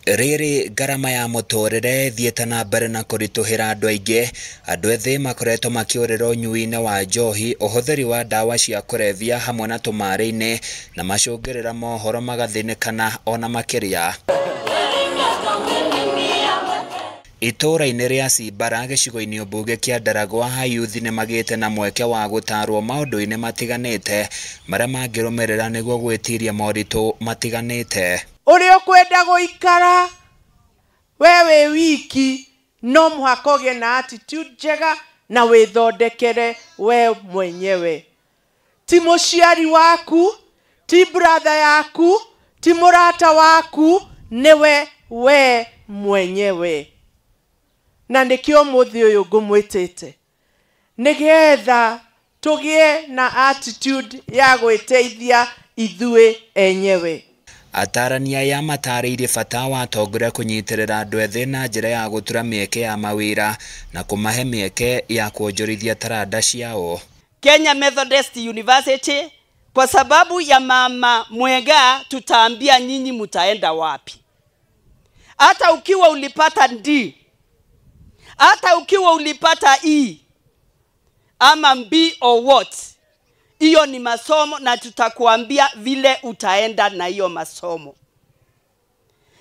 Rĩrĩ ngarama ya mũtũrĩre ĩthiĩte na mbere na kũritũhĩra andũ aingĩ, andũ ethĩ makoretwo makĩũrĩra ũnyui-inĩ wa njohi, ũhũthĩri wa ndawa cia kũrebia hamwe na tũmarĩ-inĩ na macũngĩrĩra mohoro magathĩnĩkana ona makĩria. Itũũra-inĩ rĩa Cimbara gĩcigo-inĩ mbunge kĩa Ndaragwa ayuthi nĩ magĩte na mweke wa gũtarwo maũndũ-inĩ matiganĩte marĩa mangĩrũmĩrĩra nĩguo gwĩtiria moritũ matiganĩte. Ũrĩa ũkwenda gũikara we wĩ wiki no mũhaka ũgĩe na attitude njega na wĩthondekere we mwenyewe. Ti mũciari waku, ti brother yaku, ti mũrata waku, nĩwe we mwenyewe. Na nĩkĩo ũmũthĩ ũyũ ngũmwĩtĩte nĩgetha tũgĩe na attitude ya gwĩteithia ithuĩ enyewe. Atarania aya matarĩirie bata wa atongoria kũnyitĩrĩra andũ ethĩ na njĩra ya gũtura mĩeke ya mawĩra na kũmahe mĩeke ya kuonjorithia taranda ciao. Kenya Methodist University, kwa sababu ya mama Mwenga, tutaambia nyinyi mtaenda wapi. Hata ukiwa ulipata D, hata ukiwa ulipata E ama B or what, hiyo ni masomo na tutakuambia vile utaenda na hiyo masomo.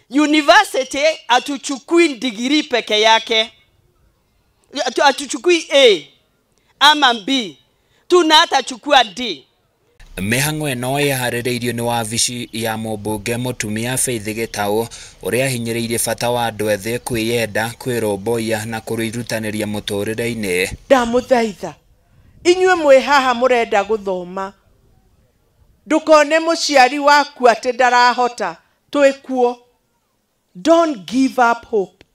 University hatuchukui degree peke yake, hatuchukui A ama B, tuna hata chukua D. Mĩhang'o ĩno yaharĩrĩirio nĩ wabici ya mũmbunge mũtumia Faith Gĩtaũ ũrĩa ahinyĩrĩirie bata wa andũ ethĩ kwĩyenda, kwĩrũmbũiya na kwĩrutanĩria mũtũrĩre-inĩ. Ndamũthaitha inyuĩ mwĩ haha mũrenda gũthoma, ndũkone mũciari waku atĩ ndarahota, twĩkuo. Don't give up hope.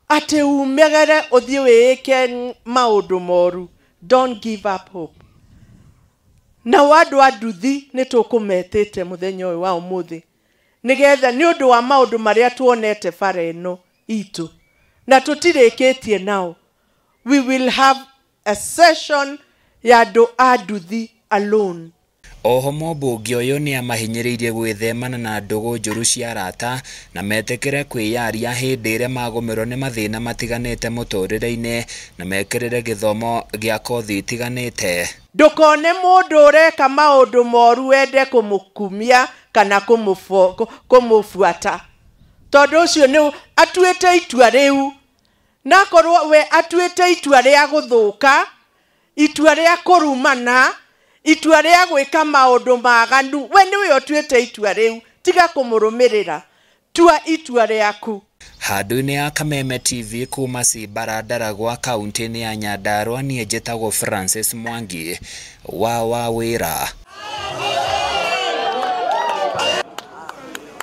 Atĩ umegere ũthiĩ wĩĩke maũndũ moru. Don't give up hope. Nao andũ a nduthi nĩ tũkũmetĩte mũthenya ũyũ wa ũmũthĩ nĩgetha nĩ ũndũ wa maũndũ marĩa tuonete bara ĩno itũ na tũtirĩkĩtie nao. We will have a session ya andũ a nduthi alone. Oho mũmbunge ũyũ nĩ amahinyĩrĩirie gwĩthemana na ndũgũ njũru cia arata na metĩkĩre kwĩyaria hĩndĩ ĩrĩa magũmĩrwo nĩ mathĩna matiganĩte mũtũrĩre-inĩ na mekĩrĩre gĩthomo gĩa kothi itiganĩte. Ndũkone mũndũ ũreka maũndũ moru wende kũmũkumia kana kũmũbuata, tondũ ũcio nĩ atuĩte itua rĩu, na akorwo we atuĩte itua rĩa gũthũka, itua rĩa kũrumana, itua rĩa gwĩka maũndũ maganu, we nĩwe ũtuĩte itua rĩu, tiga kũmũrũmĩrĩra, tua itua rĩaku. Handũ-inĩ ya Kameme TV kuma Cimbara Ndaragwa kaunti-inĩ ya Nyandarua, niĩ njĩtagwo Francis Mwangi wa Wawĩra.